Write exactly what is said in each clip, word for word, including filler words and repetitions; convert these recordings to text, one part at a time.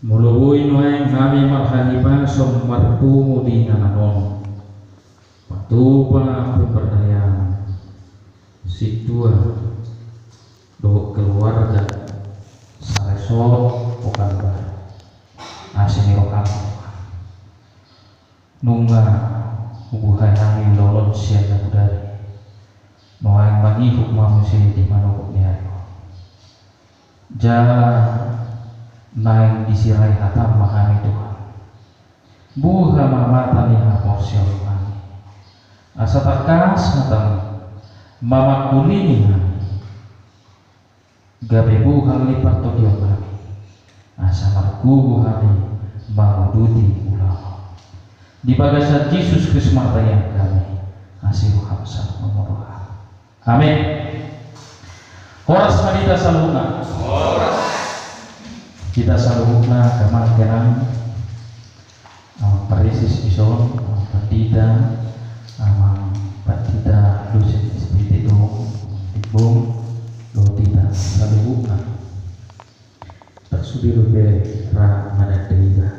Molo boi nuaeng hami marhahipason marpungu di inganan on, patupa pemberdayaan sintua dohot keluarga saresort Pekanbaru, asi ni roham. Nunga hubuhai hami ulaon on sian na bodari, nuaeng mangihut ma muse di manogot ni ari on. Jala naeng disirai hatam ma hami Tuhan. Buha ma mata ni haporseaon nami, asa tangkas hatam mamangkulingi hami. Gabe buhal ni partondion nami, asa margogo hami manguduti ulaon. Di bagasan Jesus Kristus martangiang hami, asi roham, sai mangolu hami. Amin. Horas ma di hita saluhutna. Horas. Hita saluhutna, amang inang, amang paresis dison, amang pandita, amang pandita dosen S P T Dong, Dibung, dohot hita saluhutna. Tarsudiro pe ra mananda iba.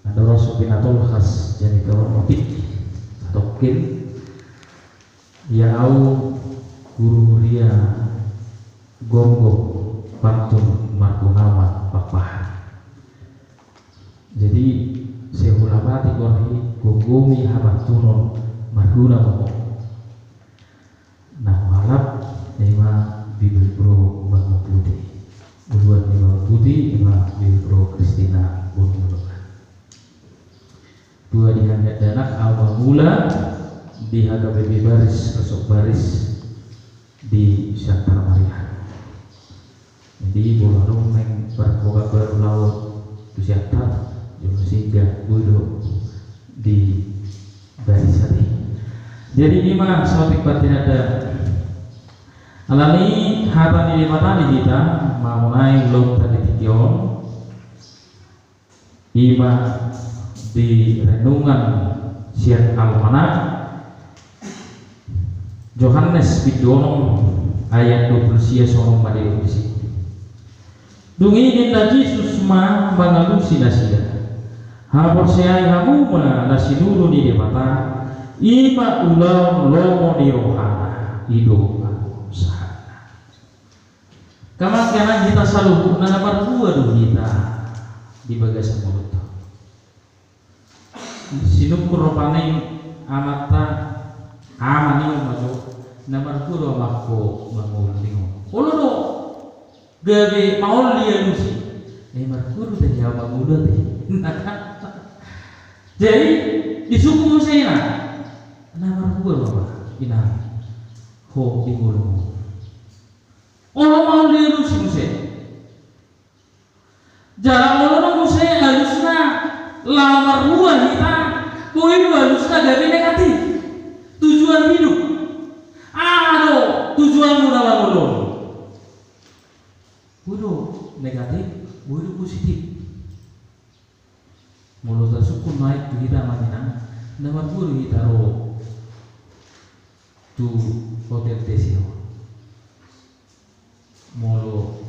Andorang so pinatolhas jadi kawan otik, tokin. Ia au guru huria Gomgom, pantun marguna Pakpahan. Jadi, sai hulapati gomgomi hapantunon marguna ma ho. Na hualap, ima Bibelvrouw Bangun Putih. Uluan ni Bangun Putih, ima Bibelvrouw Kristina Bondowoso. Tua di hami dakdanak, au mangula di H K B P Baris, Resort Baris di Siantar Maria. Jadi, molo adong naeng marboga baru laho tu Siantar, jolo singga, boi do di Baris ate. Jadi, ima saotik partinanda. Alani hata ni Debata di hita, mamulai ulaonta di tingki on. Ima di renungan sian Almanak Johannes bindu onom ayat dua pulu sia, songon on ma didok disi. Dung i ninna Jesus ma mangalusi nasida: Haporseai hamu ma na sinuru ni Debata, ima ulaon lomo ni rohana, i do ahu sahatna. Amang inang, hita saluhutna na marhua do hita di bagasan ngolunta. Sinungkun rupani amanta, ama ninna ma jo, na marhua do amangku mangolu ninna. Olo do, gabe maol dialusi. Na marhua do tahe au mangolu ate. Jadi disungkun muse inang, na marhua do amang inang ho di ngolum. Olo maol dialusi muse. Jala olo do muse alusna laho marhua hita, boi do alusna gabe negatif. Tujuan hidup. Aha do tujuanmu na mangolu on? Boi do negatif, boi do positif. Molo tasungkun ma i tu hita amang inang, na marhua do hita ro tu hotel T C O. Molo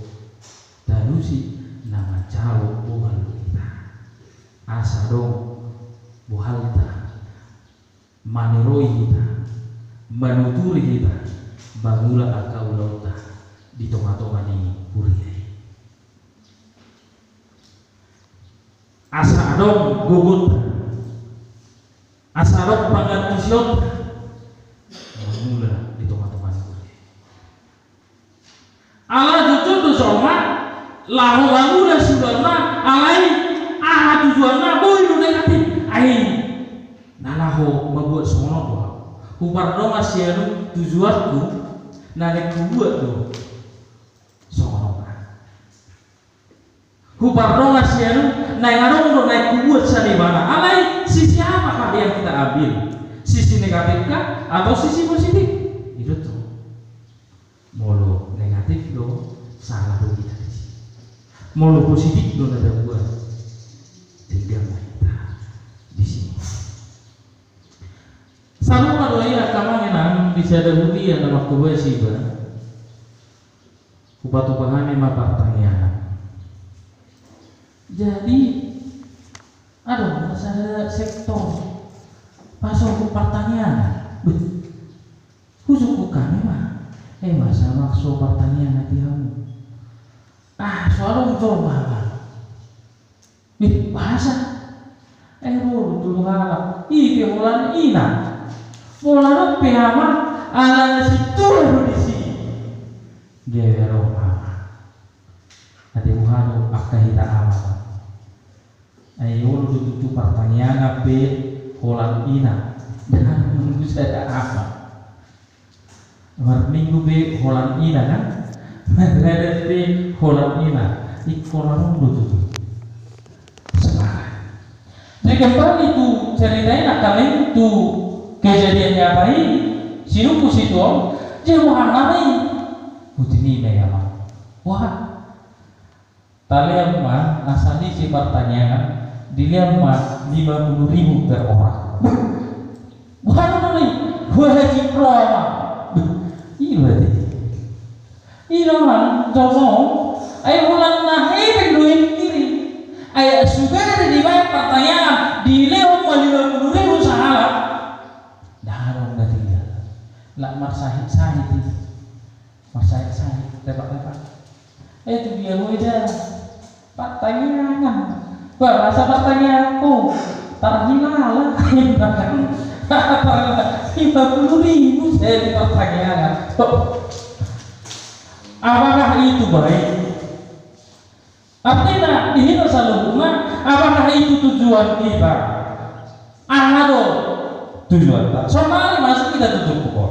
talusi, na manjalo bohal do hita. Asa adong bohalta maniroi hita, manuturi hita, mangula angka ulaonta di tongatonga ni huria i. Asa adong gogonta, asa adong pangantusionta mangula di tongatonga ni huria i. Ala jotjot do jolma laho mangula siulaonna, alai aha tujuanna, boi do negatif. Ai na laho mambuat songon on do ahu. Hupardongan sian on tujuanku, na naeng hubuat do songon on. Hupardongan sian on, naeng adong do naeng hubuat sian ibana. Alai sisi apakah yang kita ambil? Sisi negatif kah atau sisi positif? I do tutu. Molo negatif do, sala do hita disi. Molo positif do na tabuat, denggan ma hita disi. Sarupa do i angka amang inang di sada huria na mangkobasi iba. Hupatupa hami ma partangiangan. Jadi adong ma sada sektor pasohot partangiangan. Beh, husungkun hami ma. Eh, masa makso partangiangan di hamu? Ah, so adong jolma ma. Beh, masa? Eh, ro do tutu halak. I pe holan ina. Pola dope ama, ala na sintua do disi. Gabe ro ama. Ate buha do angka hita ama. Ai olo do tutu partangiangan pe holan ina. Ndang nunggu sada ama. Marminggu pe holan ina kan? Mardalan pe holan ina. Ingkon adong do tutu. Semangat. Jadi kembali tu cerita i, nangkaning tu kejadian nyata i, sinungkun sintua on, jadi Johannes i. Buti ni ma ia ma. Wah. Talean ma, asa ni si partangiangan, dilean ma lima puluh ribu per orang. Bukan ni, wajib roha ma. I do ate. I do ma, jolma on. Ai holan na hepeng do i pingkirin. Ai sude dibaen partangiangan, dilehon ma lima puluh ribu sahalak. Ndang adong na tinggal. Lak marsahit-sahit i. Marsahit-sahit, lepak-lepak. Eh, tu dia gue dah. Partangiangan. Bah, rasa partangiangan ku. Tarhilala. Lima puluh ribu saya di partangiangan. Apakah itu baik? Artina, di hita saluhutna, apakah itu tujuan kita? Aha do tujuanta? Sonari masuk kita tutup pukul.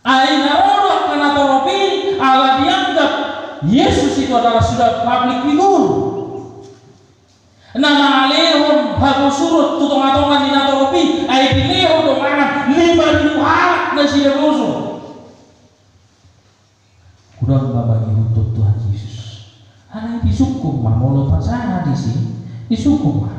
Ai na ro do angka natorop i, ala dianggap Yesus itu adalah sudah public figure. Na mangalehon haposuron tu tonga-tonga ni natorop i, ai dilehon do mangan lima ribu halak nasida boso. Godang ma mangihuthon Tuhan Jesus. Alai disungkun ma molo pasahat disi, disungkun ma.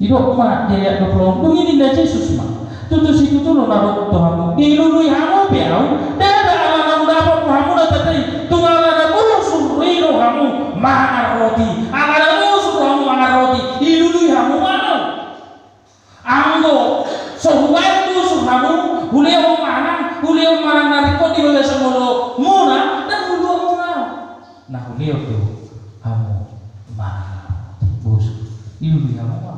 Didok ma di ayat dua puluh, dung i ninna Jesus ma: Tutu situtu do na hudok tu hamu, dilului hamu pe ahu, ndada ala naung dapot rohamuna tanda i, tung ala na bosur i rohamu mangan roti, ala na bosur rohamu mangan roti, dilului hamu ma ahu. Anggo so hubaen bosur hamu, hulehon manang, hulehon manang na ringkot di bagasan ngolumuna, ndang huluhon hamu. Na hulehon do hamu manang bosur, dilului hamu ma.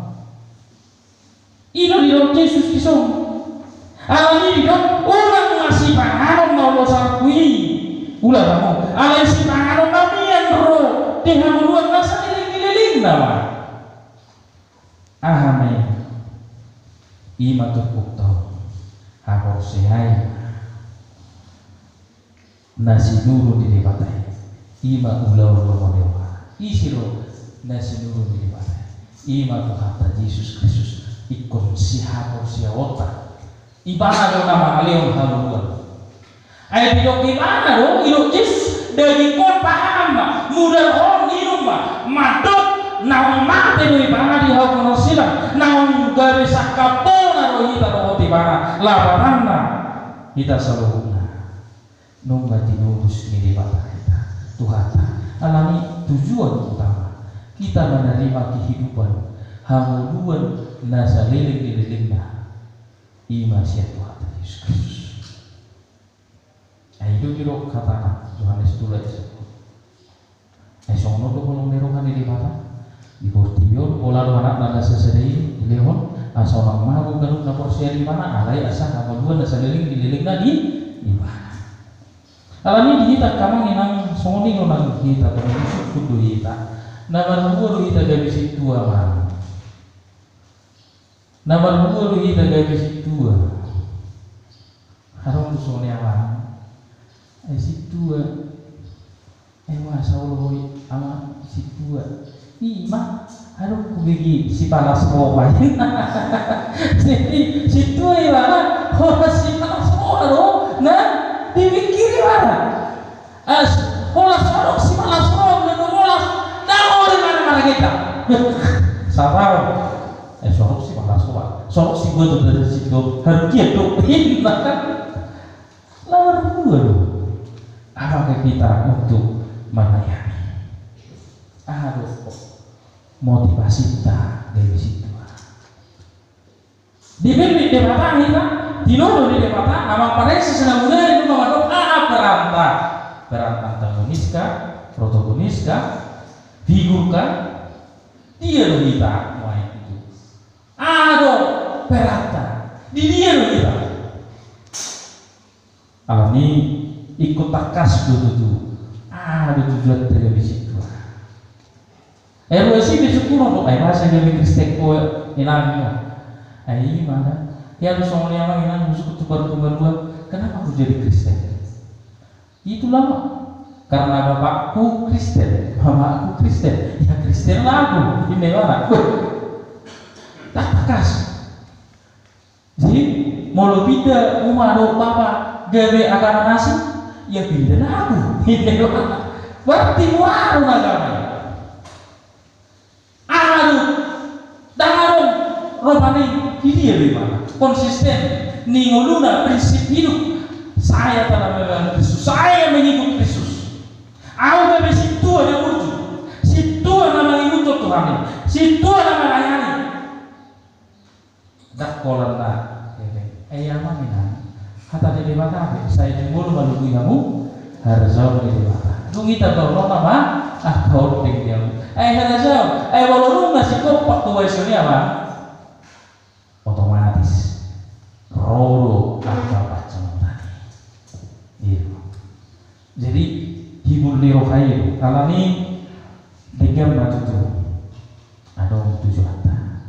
I do didok Jesus dison. Alani didok, unang ma sipanganon na olo salpu i. Ula hamu, alai sipanganon na mian ro di hangoluan na saleleng ni lelengna ma. Aha ma i? I ma turpukta on, haporseaon na sinuru ni Debata i, i ma ulaon lomo ni rohana. Ise do na sinuru ni Debata i? I ma Tuhanta Jesus Kristus, ingkon sihaporseaonta. Ibana do na mangalehon hangoluan. Ai didok ibana do, didok Jesus, dagingku on pahangan ma, mudarhon inum ma, mandok naung mate do ibana di hau parsilang, naung gabe sangkapna do hita dohot ibana, lapatanna hita saluhutna nunga tinobus ni Debata hita, Tuhanta. Alani tujuan utama kita menerima kehidupan, hangoluan na saleleng ni lelengna, i ma sian Tuhanta Jesus Kristus. Ai i do didok hatana, Johannes tolu ayat sampulu. Ai songon on do holong ni roha ni Debata di portibi on, pola do Anakna na sasada i dilehon, asa unang mago ganup na porsea di Ibana, alai asa hangoluan na saleleng ni lelengna di Ibana. Alani di hita angka amang inang songon i do nang hita, tongon disungkun do hita. Na marhua do hita gabe sintua ma. Na marhua do hita gabe sintua. Adong do songon i amang. Ai sintua. Ai masa olo ho i amang sintua. I ma, adong hubege sipalas roha. Jadi sintua i ma, holan sipalas roha do na dipingkiri ibana. As, holan so adong sipalas roha, molo adong holan, ndang olo ibana margeta. Sataon. Eh, so adong sipalas roha, so adong sibuat tu dari situ, harukian tu. Nah, kan? Lawan dua do. Apakah kita untuk melayani? Aha do motivasinta gabe sintua? Dipillit Debata hita, tinolon ni Debata, na mamparese sinamudari nunga mandok aha peranta. Peranta antagonis ka, protagonis ka, figur ka, dia do hita nuaeng itu. Aha do peranta, di dia do hita. Alani i ingkon tangkas do tutu aha do tujuanta gabe sintua. Ai ruas i pe sungkunon do, ai boasa gabe Kristen ho inang? Ai ima da. Ia do songon i amang inang, husungkun tu parpunguan dua, kenapa aku jadi Kristen? Itulah, karena bapakku Kristen, mamaku Kristen, ya Kristen lah aku. Inna ibana. Beh, tangkas. Jadi molo pinda uma dohot bapa gabe agama na asing, ya pinda na aku. Berarti murah do agama. Aha do, ndang adong roha ni, di dia do ibana konsisten ni ngoluna, prinsip hidup. Saya telah memegang Kristus, saya mengikut Kristus. Au gabe sintua na burju, sintua na mangihuthon Tuhan i, sintua na melayani. Ndang holan na, eh, eh, amang inang, hata ni Debata pe, sai jumolo malugui hamu harajaon ni Debata. Dung i tabaen on nama angka ondeng di hamu. Ai harajaon, ai molo dung na singkop pangkobasion i, amang, otomatis ro do angka pansamotan i. Iya. Jadi hibul ni roha i do. Alani denggan ma tutu adong tujuanta.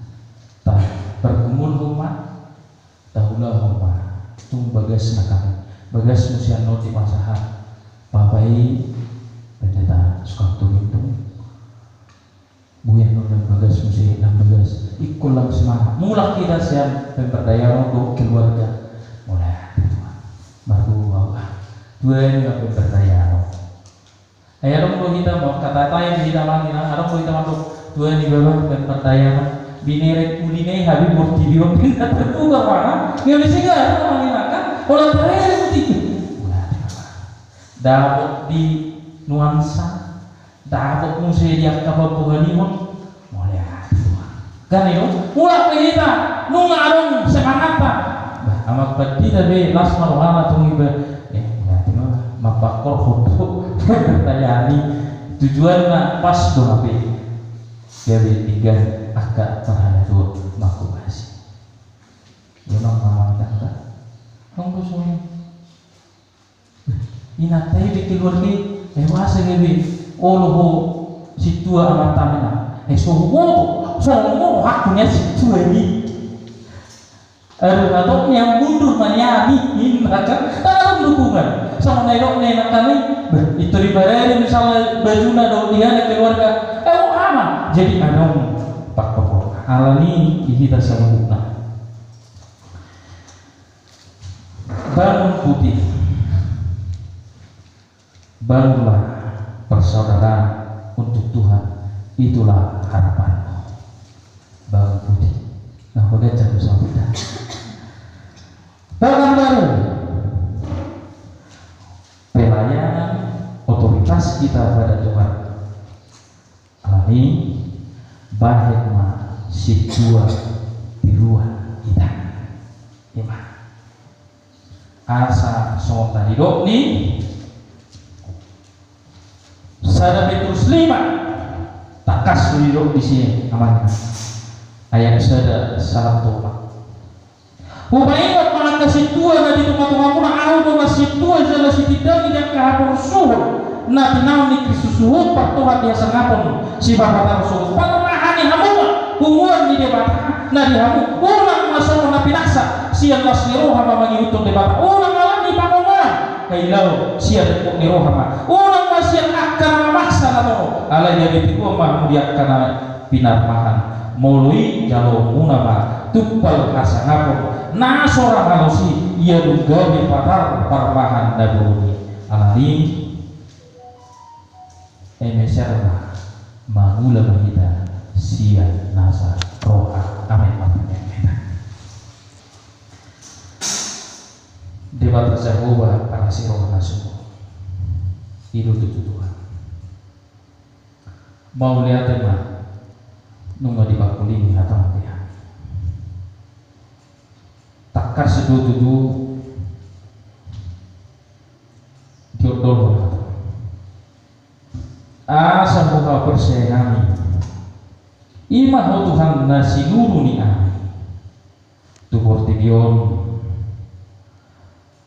Ta pargumulhon ma, taulahon ma tung bagasna hami. Bagas muse annon dipasahat bapa i, Pendeta Sukamto Gintung. Buya annon lam bagas muse, lam bagas. Ingkon lam semangat. Mulak hita sian pemberdayaan on dohot keluarga. Mauliate Tuhan. Margogo au. Tua ni ma pemberdayaan on. Ai adong do hita, molo hata-hata i hita manang inang, adong do hita mandok, tua ni baba pemberdayaan on. Binereng uli ni habi portibi on, na terbuka mana? Nggak bisa, nggak ada manang inang kan? Molo tarere putih. Mauliate Tuhan. Dapot di nuansa, dapot muse di angka pambohalihon. Mauliate Tuhan. Kan i do, mulak pe hita, nunga adong semangatta. Bah, amang pandita be las ma rohana tung iba. Eh, mauliate ma, mampangkorhon tu pertanyaan i. Tujuanna pas do hape. Gabe denggan angka parhalado mangkobasi. Ia ma, amang inang da. Nunga do songon i. Inanta i be keluarga i, eh, boasa gabe olo ho sintua amanta, inang? Eh, so huboto, so huboto rohangku nian sintua i. Aduh, hatop nian mundur ma nian i, inna kan? Ndang adong dukungan. Songon na nidok ni inanta i, bah, pintor dibarari misalna bajuna dohot di hita keluarga. Eh, oh, ama. Jadi adong pangkorhon. Alani i hita saluhutna. Bangun putih. Bangunlah persaudaraan untuk Tuhan. Itulah harapanmu. Bangun putih. Nah, udah jago sampai dah. Pekanbaru. Pelayanan otoritas kita pada Tuhan. Alani, bahen ma sintua tiruan hita. Ima. Asa songon na nidok ni sada Petrus lima. Tangkas do didok disi, amang. Ayat sada sahat tu opat. Hupaingot ma angka sintua na di tonga-tongamuna, ahu do na sintua jala sitindangi di angka haporsuhon na tinaon ni Kristus, huhut partohap di hasangapon sipapatar sogot. Parmahan ni hamu ma punguan ni Debata na di hamu, unang ma songon na pinaksa, sian las ni roha ma mangihuthon Debata, unang ala ni pangomoan, hailaon sian rengkok ni roha ma, unang ma sian angka na mamaksa na torop, alai gabe tiruan ma hamu di angka na pinarmahan. Molo i jaloonmuna ma tumpal hasangapon na so ra malosi, ia dung gabe patar parmahan na bolon i. Alani, meser ma, mangula ma hita sian nasa roha. Amen. Martangiang ma hita. Debata Jahowa, parasi roha na sumurung, i do tutu Tuhan. Mauliate ma, nunga dipangkulingi hataM di hami. Tangkas do tutu diondolhon hataM, asa huhaporseai hami, i ma Ho Tuhan na sinuru ni hami tu portibi on.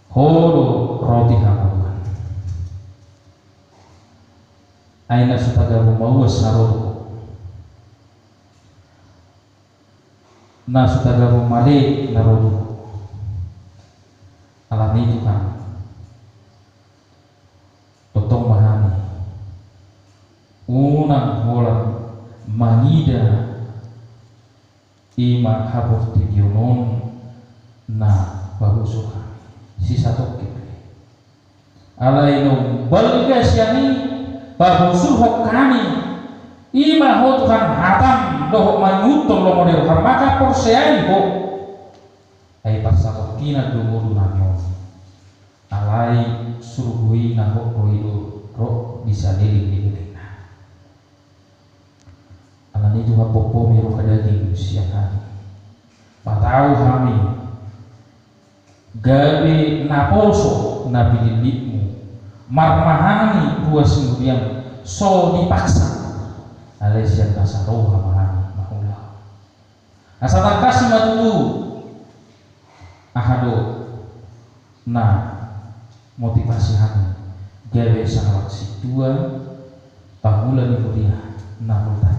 Ho do roti hamotuan. Ai na so tagamon mauas na ro tu Ho, na so tagamon male na ro tu Ho. Alani i Tuhan, tongtong ma hami unang holan mangida i ma haportibion on na pabosu hami sisatongkin be. Alai na umbalga sian i pabosuhon hami, i ma Ho Tuhan hataM dohot mangihuthon lomo ni rohaM, maka porsea i Ho. Ai parsatongkinan do ngolu nami on. Alai surgo i na hot ro i do ro di saleleng ni lelengna. Alani i Tuhan, pompomi roha daging sian hami, patau hami gabe naposo na pinillitMu, marmahani ruas ni huriaM so dipaksa, alai sian nasa roha ma hami mangulahon. Asa tangkas ma tutu aha do na motivasi hami gabe sahalak sintua pangula ni huria na rutan.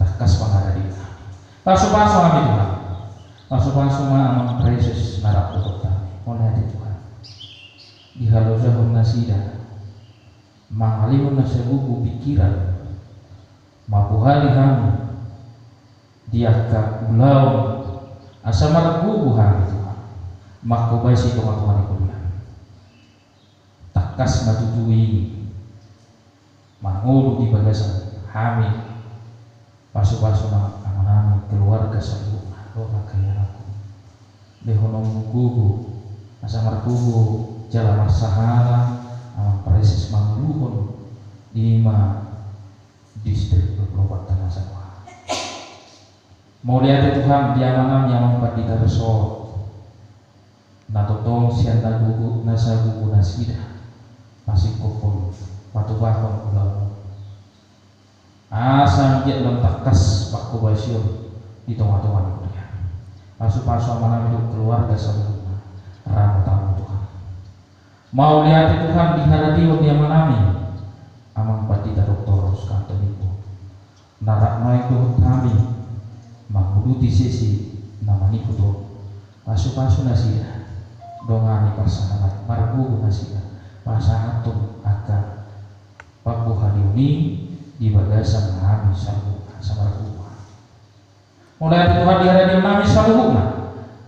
Tangkas ma haradeon hami. Pasupasu hami Tuhan. Pasupasu ma amang praeses na rap dohot hami. Mauliate Tuhan, dihalojahon nasida mangalehon na sagogo pikiran, mambohali hami di angka ulaon, asa margogo hami Tuhan manghobasi tongatonga ni huriaM. Tangkas ma tutu i mangolu di bagasan hami. Pasupasu ma amanami keluarga saluhutna dohot angka ianakhon. LehononMu gogo asa margogo jala marsahala amang praeses manguluhon i ma distrik dua pulu opat Tano Samoa. Mauliate Tuhan di amanami amang pandita resort, na tongtong sian na gogo, na sagogo nasida pasingkophon, patupahon ulaon, asa anggiat lam tangkas panghobasion di tongatonga ni huria. Pasupasu amanami dohot keluarga saluhutna, ramotanMu Tuhan. Mauliate Tuhan di haradeon ni amanami amang pandita doktor Sukanto Limpo, na rap nuaeng dohot hami manguduti sesi na manihut on. Pasupasu nasida, dongani parsahaton, margogo nasida pasahathon angka pambohalion i di bagasan hami saluhutna, asa margogo hami. Mauliate Tuhan di haradeon nami saluhutna,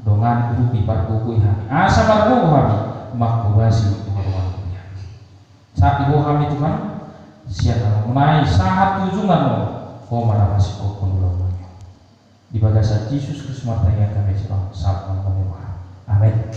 dongani urupi, pargogoi hami asa margogo hami manghobasi tongatonga ni huria. Sahat di Ho hami Tuhan, sian na mamungka i sahat tu ujungan on, Ho ma na pasingkophon ulaon nami on. Di bagasan Jesus Kristus martangiang hami, sahat ma tu Ho. Amen.